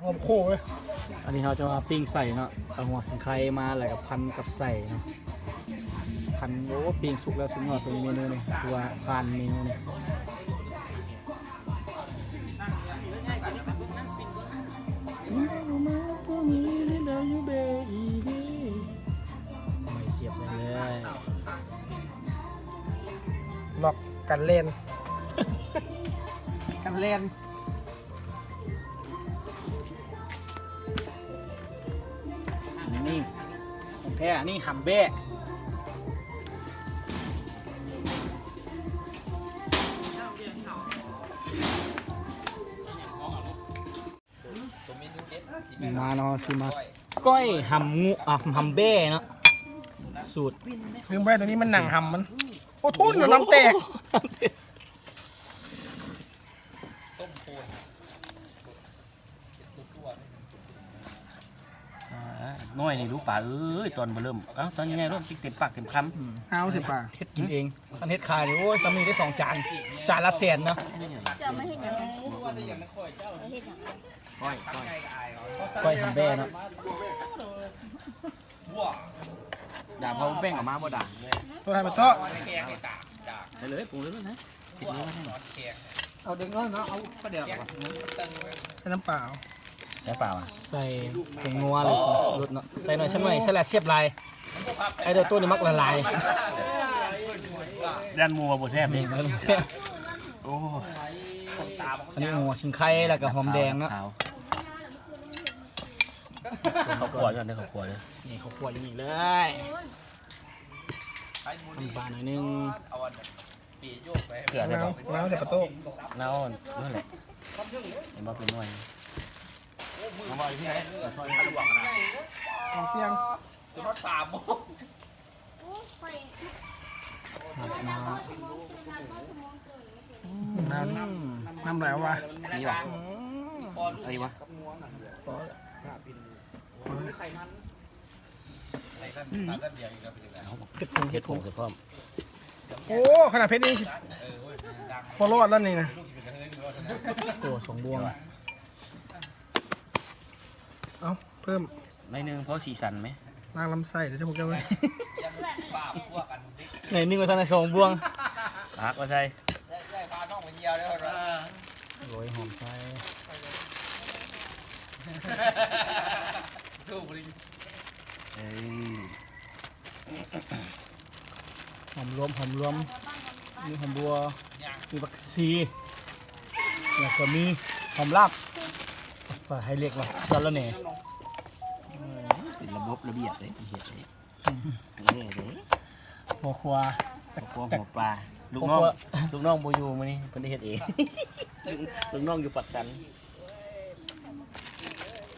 ຫອມໂຄເລີຍ. ອັນນີ້ເຮົາຈະມາປີ້ງໄສ້ເນາະ ເອົາຫົວສີໄຄມາ ແລ້ວກໍພັນກັບໄສ້ເນາະ ພັນ. ໂອ້ ປີ້ງສຸກແລ້ວ ສຸດຍອດ ຕົວນີ້ເມນູນີ້ ຖືວ່າຜ່ານເມນູນີ້. ໄມ້ສຽບໃສ່ເລີຍ ລັອກກັນແລ່ນ ກັນແລ່ນ. ນີ້ຂອງແທ້ ນີ້ຫຳແບ້. ມາເນາະ ຊິມາກ້ອຍຫຳງູ ອ່າ ຫຳແບ້ເນາະ ສູດ ລືມໄປ ຕົວນີ້ມັນໜັງຫຳມັນ. ໂອ້ ທຸນ ນ້ຳແຕກ. ອ່າ ນ້ອຍນີ້ດູປາເອີຍ ຕອນເບີເລີ່ມ ເອົ້າ ຕອນໃຫຍ່ໆໂລດ ເຕັມປາກເຕັມຄຳ. ອືມ ເອົາຊິປາ ເຮັດກິນເອງ ຄັນເຮັດຂາຍນີ້ ໂອ້ຍ ສ່ຳນີ້ໄດ້ສອງຈານ ຈານລະແສນເນາະ. ເຈົ້າມາເຮັດຫຍັງ? ເຮັດຫຍັງ? ກ້ອຍ ກ້ອຍ ກ້ອຍຫຳແບ້ເນາະ. ດາເຜົາແປ້ງອອກມາບໍ່ດາ? ໂຕໄທມາໂຕ ໃສ່ເລີຍ ປຸງເລີຍນະ. ເອົາເດັກນ້ອຍມາ ເອົາປາແດກ ໃສ່ນ້ຳປາ ໃສ່ປາຫວາ ໃສ່ຜົງນົວ ຫຼືຜົງຊູລົດເນາະ ໃສ່ໜ້ອຍ ໃສ່ໜ້ອຍ ໃສ່ຫຼາຍແຊບຫຼາຍ. ໄອ້ໂຕໂຕ້ນີ້ມັກຫຼາຍໆ ຢ້ານໝູ່ວ່າບໍ່ແຊບ. ໂອ້ ອັນນີ້ຫົວສີໄຄ ແລ້ວກໍຫອມແດງເນາະ. ເຂົ້າຂົ້ວກ່ອນເດີ ເຂົ້າຂົ້ວເດີ. ນີ້ເຂົ້າຂົ້ວຢູ່ນີ້ເລີຍ ນ້ຳປາໜ້ອຍໜຶ່ງ. ເກືອໃສ່ບໍ່? ນາວ ນາວໃສ່ປາໂຕ້ ນາວນັ້ນແຫຼະ ເຫັນບໍ່ ເປັນໜ່ວຍ. ເອົາໄວ້ທີ່ໃດ? ເອົາສຽງ ຈົນຮອດສາມໂມງ. ນ້ຳ ນ້ຳ ນ້ຳໄຫຼວະ? ນີ້ຫວາ? ເອົາອີກຫວາ? ພໍແລ້ວ. ເຜັດຜົງ ເຜັດຜົງ ເຜັດຜົງໃສ່ພ້ອມ. ໂອ້ ຂະໜາດເຜັດນີ້ ບໍ່ລອດແລ້ວນີ້ນະ. ໂອ້ ສອງບ່ວງ. ເອົ້າ ເພີ່ມໜ້ອຍໜຶ່ງ ພໍສີສັນແມ. ລ້າງລຳໄສ້ເດີພວກເຈົ້າເອີຍ. ໜ້ອຍໜຶ່ງວ່າຊັ້ນ ໃນສອງບ່ວງ ປາກວ່າໃສ່. ໂອ້ຍ ຫອມໃສ່ ເອີຍ ຫອມລວມ ຫອມລວມ ມີຫອມບົວ ມີຜັກຊີ ແລ້ວກໍມີຫອມລາບ ພາສາໄທເອີ້ນວ່າສາລະແໜ່. ເປັນລະບົບລະບຽບເດ້ ເຮັດເດ້. ເອີ ເດ້ ພໍ່ຄົວ ພໍ່ຄົວຫົວປາ. ລູກນ້ອງ ລູກນ້ອງບໍ່ຢູ່ມື້ນີ້ ເພິ່ນໄດ້ເຮັດເອງ. ລູກ ລູກນ້ອງຢູ່ປາກຊັນ.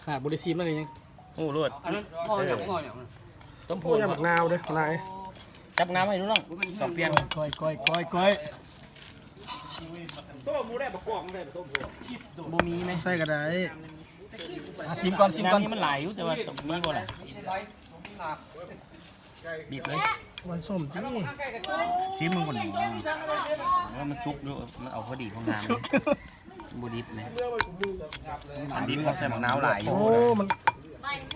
ຂະໜາດບໍ່ໄດ້ຊີມແລ້ວນີ້ຍັງຮູ້ໂລດ. ອັນນັ້ນໝໍ້ຫຍັງ ໝໍ້ຫຍັງ? ຕົ້ມໂພດ. ໝາກນາວເດ້ ຫຼາຍ. ຈັບນ້ຳໃຫ້ລູກນ້ອງ ສອງປ່ຽນ. ກ້ອຍ ກ້ອຍ ກ້ອຍ ກ້ອຍ. ຕົ້ມບໍ່ໄດ້ ບໍ່ກອງໄດ້ ຕົ້ມໂພດ. ບໍ່ມີແມ? ໃສ່ກໍໄດ້. ອ່ະ ຊີມກ່ອນ ຊີມກ່ອນ. ນ້ຳນີ້ມັນຫຼາຍຢູ່ ແຕ່ວ່າຕ້ອງມີບໍ່ລະ? ບີບເລີຍ. ມັນສົ້ມຕິ? ຊີມເບິ່ງກ່ອນ. ວ່າມັນສຸກຢູ່ ມັນເອົາພໍດີພໍງາມ. ສຸກ ບໍ່ດິບແມ. ອັນດິບເຮົາໃສ່ໝາກນາວຫຼາຍຢູ່. ໂອ້ ມັນ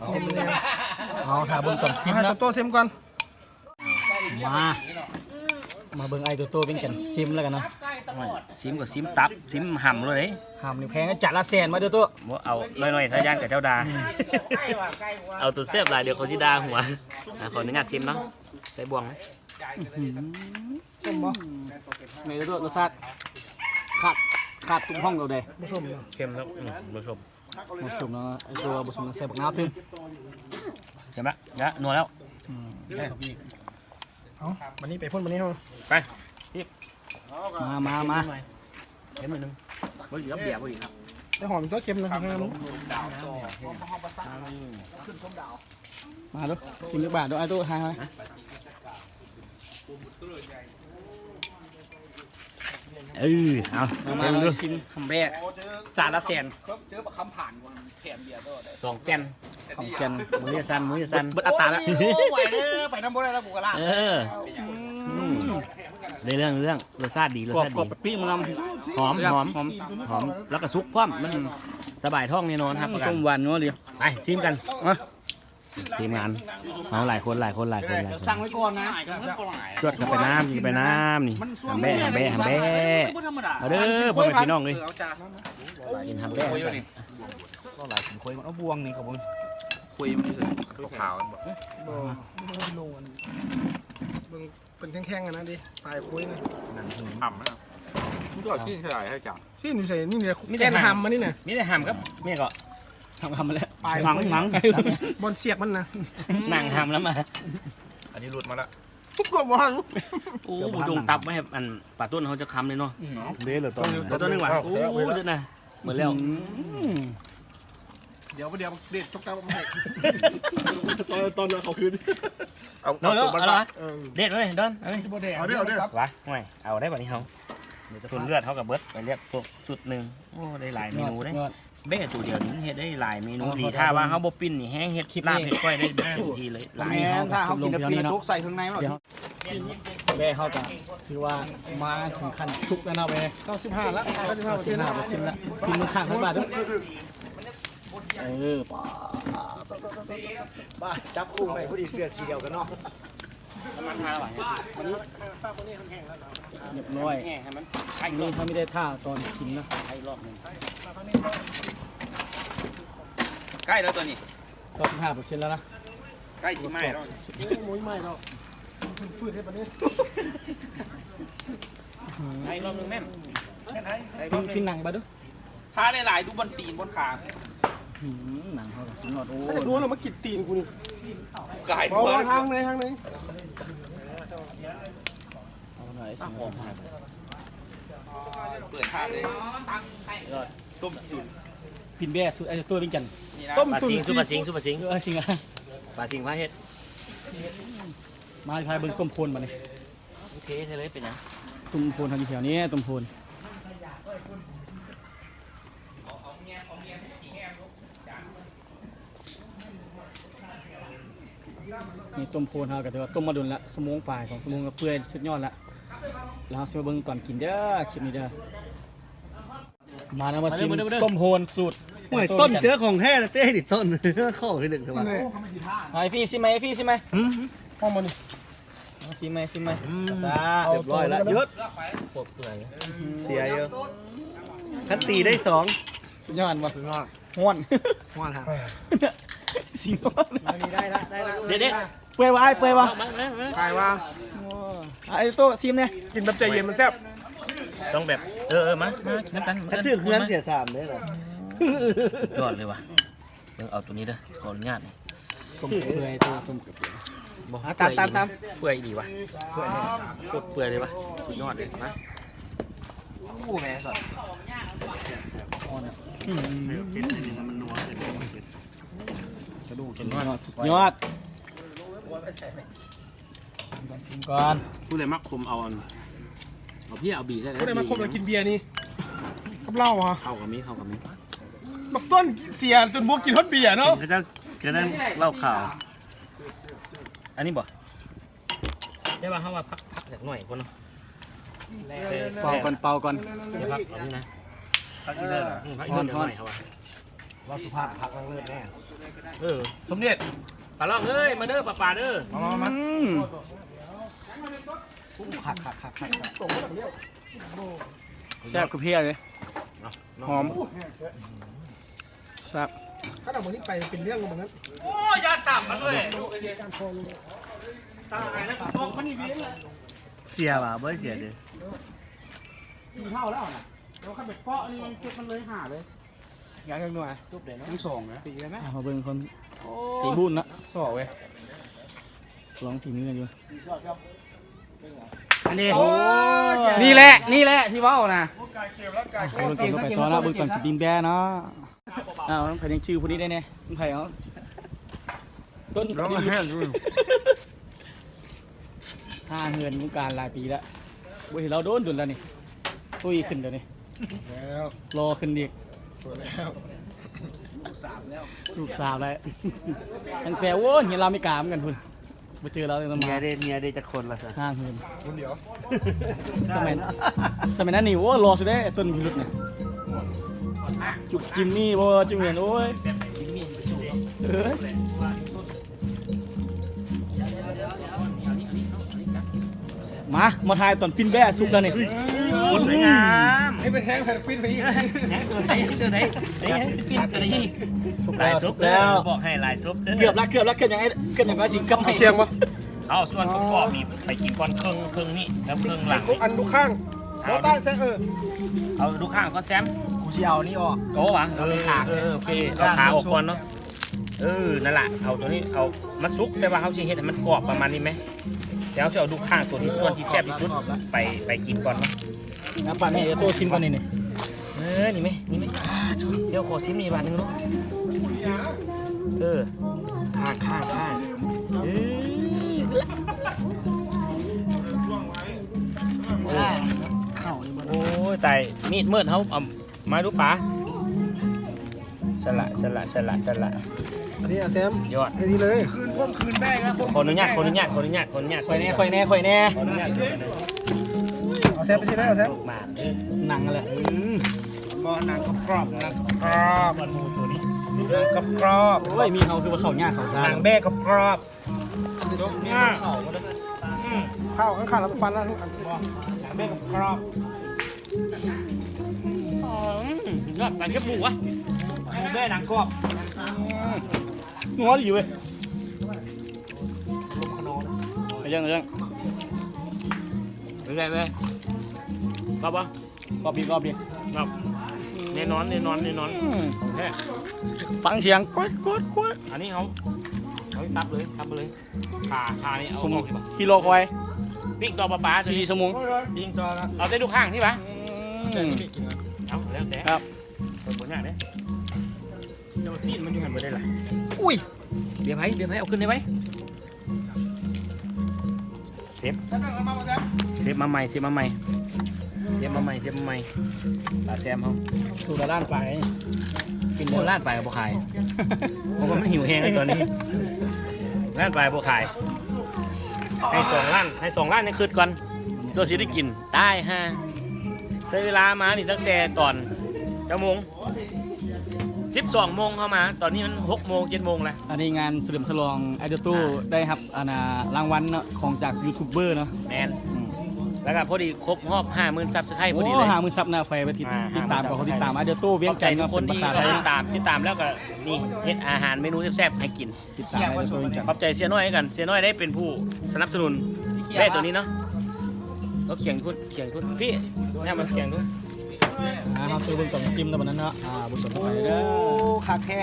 ເອົາ ເອົາ ຖ້າເບິ່ງຕອນຊີມເນາະ. ໃຫ້ໂຕໂຕ້ຊີມກ່ອນ. ມາ ມາເບິ່ງອ້າຍໂຕໂຕ້ເປັນກັນ ຊີມແລ້ວກັນເນາະ. ໂອ້ຍ ຊີມກໍຊີມ ຕັບ ຊີມຫຳໂລດເດ້. ຫຳນີ້ແພງ ຈານລະແສນ. ມາໂຕໂຕ້ ບໍ່ ເອົາໜ້ອຍໆ ຖ້າຢ້ານຂະເຈົ້າດ່າ. ອືມ ເອົາໂຕແຊບຫຼາຍ ດຽວເຂົາຊິດ່າຫົວ. ອ່ະ ຂໍອະນຸຍາດຊີມເນາະ ໃສ່ບ່ວງ. ອື້ຫື ສົ້ມບໍ່? ແມ່ນ ລົດ ລົດຊາດຂາດ ຂາດທຸກຫ້ອງໂລດເດ້. ບໍ່ສົ້ມເນາະ. ເຄັມແລ້ວ. ອືມ ບໍ່ສົ້ມ. ບໍ່ສົ້ມເນາະ. ໄອ້ຕົວບໍ່ສົ້ມ ໃສ່ບັກນາວຕື່ມ. ເຄັມລະ ນະ ນົວແລ້ວ. ອືມ ເອົາ ບັດນີ້ໄປພຸ້ນ ບັດນີ້ເຮົາ ໄປ. ມາ ມາ ມາ. ເຄັມໜ້ອຍໜຶ່ງ. ບໍ່ດີດອກເບຍ ບໍ່ດີດອກ. ແຕ່ຫອມຕົວະ ເຄັມນະ. ມາດູ ຊີມຈັກບາດດູ ອ້າຍຕູ້ ໃຫ້ ໃຫ້. ເອີ ເອົາ ມາ ມາ ມາ ຊີມຫຳແບ້ ຈານລະແສນ. ເຈີບັກຄຳຜ່ານ ສອງແກ່ນ ສອງແກ່ນ. ມືຢ່າສັ່ນ ມືຢ່າສັ່ນ. ເບິດອັດຕາແລ້ວ. ໂອ້ ໄຫວເດີ ໄປນຳບໍ່ໄດ້ແລ້ວ ກູກະລາ. ເອີ ອືມ ໄດ້ເລື່ອງ ເລື່ອງ. ລົດຊາດດີ ລົດຊາດດີ. ກອບ ກອບປີກມັນນຳ. ຫອມ ຫອມ ຫອມ ຫອມ ແລ້ວກໍສຸກພ້ອມ. ມັນ ສະບາຍທ້ອງແນ່ນອນ ຮັບປະກັນ ສົ້ມຫວານນົວດີ. ໄປຊີມກັນ ມາ ທີມງານເຮົາຫຼາຍຄົນ ຫຼາຍຄົນ ຫຼາຍຄົນ ຫຼາຍຄົນ ສັ່ງໄວ້ກ່ອນນະ ຈວດເຂົ້າໄປນ້ຳ ກິນໄປນ້ຳນີ້ ຫຳແບ້ ຫຳແບ້ ຫຳແບ້ ມາເດີພໍ່ແມ່ພີ່ນ້ອງເອີຍ ກິນຫຳແບ້ ຫຼາຍກິນຄຸຍມັນເອົາບ່ວງນີ້ ເຂົາບໍ່ຄຸຍມັນຢູ່ໃສ ຂາວໆ ບໍ່ ບໍ່ ບໍ່ໄດ້ລົງອັນ ເບິ່ງ ເປັນແຂງໆ ອັນນັ້ນເດ້ ປາຍຄຸຍນະ ໜັງຫຳນະ ມັນກໍຊີ້ນໃສ່ຫຼາຍແທ້ຈ້າ ຊີ້ນຢູ່ໃສ ນີ້ແຫຼະ ມີແຕ່ ແກ່ນຫຳ ຫຳ ອັນນີ້ນະ ມີແຕ່ຫຳກັບ ແມ່ນກໍ ຫຳ ຫຳແຫຼະ ປາຍ ໜັງ ໜັງ ບ່ອນສຽກມັນນະ ໜັງຫຳນຳມາ ອັນນີ້ຫຼຸດມາລະ ກໍບໍ່ຫັງ ໂອ້ ບໍ່ຈົງຕັບໄວ້ໃຫ້ອັນປາຕົ້ນເຮົາຈັກຄຳເລີຍເນາະ ເດ້ລະຕອນ ເອົາຕົວໜຶ່ງວ່າ ໂອ້ ເດີນະ ໝົດແລ້ວ ອືມ ດຽວ ດຽວເດັດຈົກຕາມາໃຫ້ ຊອຍຕອນເອົາຄືນ ເອົາ ເອົາຕົວມັນ ເອົາ ເດັດເລີຍດອນ ເອົາເດີ ເອົາເດີ ວ່າ ໂອ້ຍ ເອົາໄດ້ບັດນີ້ເຮົາ ທຸນເລືອດເຮົາກໍເບິດໄປລຽບສົບຊຸດໜຶ່ງ ໂອ້ ໄດ້ຫຼາຍເມນູເດ້ ແບ້ໂຕດຽວນີ້ເຮັດໄດ້ຫຼາຍເມນູດີ ຖ້າວ່າເຮົາບໍ່ປິ່ນນີ້ແຮງເຮັດລາບເຮັດກ້ອຍໄດ້ແບບເຕັມທີ່ເລີຍ ຫຼາຍ ແມ່ນ ຖ້າເຮົາກິນແລ້ວປິ່ນແລ້ວຕົກໃສ່ເຄື່ອງໃນມັນ ແບ້ເຮົາກໍຖືວ່າມາເຖິງຂັ້ນສຸກແລ້ວເນາະແບ້ ເກົ້າສິບຫ້າລະ ເກົ້າສິບຫ້າເປີເຊັນລະ ເກົ້າສິບຫ້າເປີເຊັນລະ ກິນມື້ຄ້າງເພິ່ນບາດເດີ ເອີ ບາດ ຈັບຄູ່ໄປພໍດີ ເສື້ອສີດຽວກັນເນາະ ນ້ຳມັນທາລະຫວາ ຮຽບຮ້ອຍ ນີ້ເຮົາມີແຕ່ຖ້າຕອນກິນນະ ໃກ້ແລ້ວຕົວນີ້ ເກົ້າສິບຫ້າເປີເຊັນແລ້ວນະ ໃກ້ຊິໄໝ້ແລ້ວ ໂອ້ ໂອ້ຍ ໄໝ້ແລ້ວ ຟືດໆ ເຮັດປານນີ້ ໃຫ້ລອບໜຶ່ງແມ່ນ ປີ້ງ ປີ້ງໜັງບາດດູ ທາຫຼາຍໆ ດູບ່ອນຕີນບ່ອນຂາ ອືມ ໜັງເຮົາກໍສຸດຍອດ ໂອ້ຍ ໂດນແລ້ວມາກິນຕີນກູນີ້ ກາຍ ບໍ່ ທາງໃນ ທາງໃນ ເອົາໜ້ອຍ ເປີດທາງເລີຍ ຕົ້ມຕີນ ປິ່ນແບ້ສູດ ໄອ້ຕົວວຽງຈັນ ຕົ້ມ ປາສິງ ສູດປາສິງ ສູດປາສິງ ເອີ ສິງ ປາສິງພາເຮັດ ມາພາເບິ່ງຕົ້ມໂພນບັດນີ້ ໂອເຄ ເຮັດເລີຍ ເປັນຫຍັງ ຕົ້ມໂພນເຮົາຢູ່ແຖວນີ້ ຕົ້ມໂພນ ນີ້ຕົ້ມໂພນເຮົາກໍຖືວ່າຕົ້ມມາດົນລະ ຊົ່ວໂມງປາຍ ສອງຊົ່ວໂມງກໍເປື່ອຍສຸດຍອດລະ ແລ້ວເຮົາຊິມາເບິ່ງຕອນກິນເດີ ຄລິບນີ້ເດີ ມານຳ ມາຊິມ ມາເດີ ມາເດີ ຕົ້ມໂພນສູດ ໂອ້ຍ ຕົ້ນເຈີຂອງແທ້ລະເຕ້ນີ້ ຕົ້ນ ຂໍຄືໜຶ່ງເທື່ອວ່າ ໃຫ້ຟີຊິມ ໃຫ້ຟີຊິມ ຫືມ ເອົາມານີ້ ຊິມໃໝ່ ຊິມໃໝ່ ອືມ ສາ ຮຽບຮ້ອຍລະ ຢຸດ ໂຄດເປື່ອຍ ເສຍຢູ່ ຄັນຕີໄດ້ສອງ ສຸດຍອດບໍ່ ສຸດຍອດ ຮ້ອນ ຮ້ອນ ຊິງຮ້ອນ ອັນນີ້ໄດ້ລະ ໄດ້ລະ ເດັດໆ ເປື່ອຍບໍ່ອ້າຍ ເປື່ອຍບໍ່ ມາ ມາ ມາ ກາຍວ່າ ໂອ້ ອ້າຍໂຕຊີມແດ່ ກິນແບບໃຈເຢັນມັນແຊບ ຕ້ອງແບບ ເອີ ເອີ ມາ ມາ ນຳກັນ ຄັນຖືກເຮືອນເສຍສາມເດ້ລະ ຍອດເລີຍວ່ະ. ເບິ່ງເອົາໂຕນີ້ເດີ ຂໍອະນຸຍາດ ຕົ້ມເປື່ອຍ ໂຕຕົ້ມເປື່ອຍ ບໍ່ ຕາມ ຕາມ ຕາມ ເປື່ອຍອີ່ຫຼີວະ ເປື່ອຍ ໂຄດເປື່ອຍເລີຍວະ ສຸດຍອດເລີຍ ມາ ໂອ້ ແມ່ນ ອ່ອນ ອືມ ເຜັດນິດໜຶ່ງ ມັນນົວ ກະດູກ ສຸດຍອດ ສຸດຍອດ ຊິມກ່ອນ ຜູ້ໃດມັກຂົມເອົາອັນ ເອົາເພຍເອົາບີໃສ່ ຜູ້ໃດມັກຂົມກໍກິນເບຍນີ້ ກັບເຫຼົ້າຫະ ເຂົ້າກໍມີ ເຂົ້າກໍມີ ບັກຕົ້ນເສຍຈົນບໍ່ກິນຮອດເບຍເນາະ ເຂົາເຈົ້າ ເຂົາເຈົ້າເຫຼົ້າຂາວ ອັນນີ້ບໍ່ ແຕ່ວ່າເຮົາວ່າພັກ ພັກຈັກໜ້ອຍກ່ອນເນາະ ເປົ່າກ່ອນ ເປົ່າກ່ອນ ເອົານີ້ນະ ພັກອີກເດີ ອືມ ພັກອີກເດີ ຮ້ອນໆ ເຮົາວ່າ ເວົ້າສຸພາບ ພັກລັງເລີດແນ່ ເອີ ສົມເດັດ ປາລອງເອີຍ ມາເດີ ປາປາເດີ ມາ ມາ ມາ ອືມ ຄັກໆໆໆ ແຊບຄືເພຍເລີຍ ຫອມ ແຊບ ຄັນເອົາມື້ນີ້ໄປເປັນເລື່ອງມື້ນັ້ນ ໂອ້ຍ ຢ່າຕາມມັນເລີຍ ຕາຍແລ້ວ ອອກມານີ້ເວນລະ ເສຍຫວາ ບໍ່ໄດ້ເສຍເດ້ ສີ່ເທົ່າແລ້ວນະ ແຕ່ວ່າຄັນໄປເປາະນີ້ມັນ ມັນເລີຍຫ້າເລີຍ ຍັງຈັກໜ່ວຍ ຈົບເດ້ເນາະ ຍັງສອງນະ ຕີໄດ້ໄໝ ອ່ະ ມາເບິ່ງຄົນ ໂອ້ ຕີບຸນນະ ສອກເວີຍ ລອງຝີມືຢູ່ ອັນນີ້ ໂອ້ຍ ນີ້ແຫຼະ ນີ້ແຫຼະທີ່ເວົ້ານະ ອ່ະ ເບິ່ງກັນຕໍ່ໄປຕໍ່ເນາະ ເບິ່ງຕອນກິນຕີນແບ້ເນາະ ອ້າວ ໃຜຍັງຈື່ຜູ້ນີ້ໄດ້ແດ່ ໃຜເອົາ ຕົ້ນ ລອງແຫ້ງຢູ່ ຫ່າງເຫີນວົງການຫຼາຍປີແລ້ວ ບໍ່ເຫັນລາວດົນໆ ແລ້ວນີ້ ຕຸ້ຍຂຶ້ນດຽວນີ້ ແລ້ວ ຫຼໍ່ຂຶ້ນອີກ ແລ້ວ ລູກສາມແລ້ວ ລູກສາມແລ້ວ ຕັ້ງແຕ່ ໂອ້ຍ ຮຽນລາວອາເມລິການຳກັນພຸ້ນ ບໍ່ເຈີລາວເລີຍ ເມຍເດ້ ເມຍເດ້ ຈັກຄົນລະ ຫ່າງເຫີນ ຄົນດຽວ ສະໄໝ ສະໄໝນັ້ນນີ້ ໂອ້ ຫຼໍ່ສຸດເດ້ ຕົ້ນພິລຸດນີ້ ຈຸກຈິມມີບໍ່ ຈຸກແມ່ນ ໂອ້ຍ ເອີຍ ມາ ມາຖ່າຍຕອນປີ້ນແບ້ສຸກແລ້ວນີ້. ໂອ້ ສວຍງາມ ໃຫ້ໄປແທງໃສ່ປີ້ນໄປອີກ ແທງຕົວໃດ ຕົວໃດ ປີ້ນຕົວໃດ ສຸກແລ້ວ ສຸກແລ້ວ ບອກໃຫ້ຫຼາຍສຸກເດີ ເກືອບລະ ເກືອບລະ ເກືອບຫຍັງ ເກືອບຫຍັງກໍຊິກັບໃຫ້ ເອົາສ່ວນປະກອບນີ້ໄປກິນກ່ອນ ເຄິ່ງ ເຄິ່ງນີ້ ແລ້ວເຄິ່ງຫຼັງ ອັນດູຂ້າງ ບໍ່ຕ້ານແຊ ເອີ ເອົາດູຂ້າງກ່ອນແຊມ ກູຊິເອົານີ້ອອກ ໂອ້ຫວາ ເອີ ເອີ ໂອເຄ ເອົາຂາອອກກ່ອນເນາະ ເອີ ນັ້ນລະ ເອົາຕົວນີ້ ເອົາມັນສຸກ ແຕ່ວ່າເຮົາຊິເຮັດໃຫ້ມັນກອບປະມານນີ້ແມ ແຕ່ເຮົາຊິເອົາດູຂ້າງຕົວທີ່ສ່ວນທີ່ແຊບທີ່ສຸດໄປ ໄປກິນກ່ອນເນາະ ອ່ະ ປານນີ້ໂຕຊິມກ່ອນນີ້ ນີ້ ເອີ ນີ້ແມ ນີ້ແມ ດຽວຂໍຊິມນີ້ບາດໜຶ່ງເນາະ ເອີ ຂ້າງ ຂ້າງ ຂ້າງ ເອີ ເຂົ້ານີ້ບໍ່ ໂອ້ຍ ຕາຍ ມີດມືດເຮົາເອົາ ມາດູປາ ສະຫຼະ ສະຫຼະ ສະຫຼະ ສະຫຼະ ອັນນີ້ອາແຊມ ຍອດ ອັນນີ້ເລີຍ ຄືນພວກຄືນໄດ້ແລ້ວ ຂໍອະນຸຍາດ ຂໍອະນຸຍາດ ຂໍອະນຸຍາດ ຂໍອະນຸຍາດ ຂ້ອຍແດ່ ຂ້ອຍແດ່ ຂ້ອຍແດ່ ຂໍອະນຸຍາດ ອາແຊມໄປຊິໄດ້ ອາແຊມ ມາ ໜັງຫັ້ນແຫຼະ ອືມ ບໍ່ ໜັງກອບໆ ໜັງກອບໆ ໜັງກອບໆ ໂອ້ຍ ມີດເຮົາຄືວ່າເຂົ້າຍາກເຂົ້າທາງ ໜັງແບ້ກອບໆ ຈົກງາມ ອືມ ເຂົ້າຂ້າງໆ ແລ້ວມັນຟັນແລ້ວ ໜັງແບ້ກອບໆ ອືມ ຍອດການເກັບໝູວະ ແບ້ໜັງກອບ ອືມ ນົວດີເວີຍ ເອົາເລື່ອງ ເອົາເລື່ອງ ເປັນໄງເວີຍ ກອບບໍ່? ກອບດີ ກອບດີ ກອບ ແນ່ນອນ ແນ່ນອນ ແນ່ນອນ ອືມ ຂອງແທ້ ຟັງສຽງກວດ ກວດ ກວດ ອັນນີ້ເຮົາ ເຮົາຕັບເລີຍ ຕັບໄປເລີຍ ຂາ ຂານີ້ເອົາ ຊົ່ວໂມງທີ່ລໍຄອຍ ປີ້ງຕໍ່ປາປາ ສີ່ຊົ່ວໂມງ ປີ້ງຕໍ່ ເອົາແຕ່ດູກຂ້າງທີ່ຫວາ ອືມ ເອົາແລ້ວແຕ່ ຄັບ ເປີດບໍ່ຍາກເດ້ ແຕ່ວ່າຊີ້ນມັນຢູ່ຫັ້ນບໍ່ໄດ້ລະ ອຸ້ຍ ເບຍໃຜ ເບຍໃຜ ເອົາຂຶ້ນໄດ້ໄວ ເຊຟ ເຊຟມາໃໝ່ ເຊຟມາໃໝ່ ເຊຟມາໃໝ່ ເຊຟມາໃໝ່ ຕາແຊມເຮົາ ໂລລະລ້ານປາຍ ກິນໂລລະລ້ານປາຍກໍບໍ່ຂາຍ ເພາະວ່າມັນຫິວແຮງແລ້ວຕອນນີ້ ລ້ານປາຍບໍ່ຂາຍ ໃຫ້ສອງລ້ານ ໃຫ້ສອງລ້ານຍັງຄຶດກ່ອນ ຊົ່ວຊິໄດ້ກິນ ຕາຍຫ່າ ໃຊ້ເວລາມານີ້ຕັ້ງແຕ່ຕອນຈັກໂມງ? ສິບສອງໂມງເຮົາມາ ຕອນນີ້ມັນຫົກໂມງ ເຈັດໂມງແລ້ວ ອັນນີ້ງານສະເຫຼີມສະຫຼອງ ໄອດອນໂຕ ອ່າ ໄດ້ຮັບ ອັນນ່າ ລາງວັນເນາະ ຂອງຈາກຢູທູບເບີເນາະ ແມ່ນ ອືມ ແລ້ວກໍພໍດີຄົບຮອບຫ້າໝື່ນຊັບສະໄຄຣບ໌ ໂອ້ ພໍດີເລີຍ ຫ້າໝື່ນຊັບນະ ໃຜວ່າຕິດ ອ່າ ຕິດຕາມກໍຕິດຕາມ ອາໂດໂຕວຽງຈັນເນາະ ເປັນພາສາໄທ ຕິດຕາມ ຕິດຕາມແລ້ວກໍນີ້ ເຮັດອາຫານເມນູແຊບໆໃຫ້ກິນ ຕິດຕາມໄດ້ເລີຍ ຂອບໃຈເຊຍນ້ອຍຄືກັນ ເຊຍນ້ອຍໄດ້ເປັນຜູ້ສະໜັບສະໜູນແບບໂຕນີ້ເນາະ ເອົາຂຽງພຸ້ນ ຂຽງພຸ້ນ ຟີ້ ແນວມັນຂຽງພຸ້ນ ອ່າ ເຮົາຊິເບິ່ງຕອນຊິມເນາະ ບັດນັ້ນເນາະ ອ່າ ບໍ່ສົນໃຜເດີ ໂອ້ ຄັກແທ້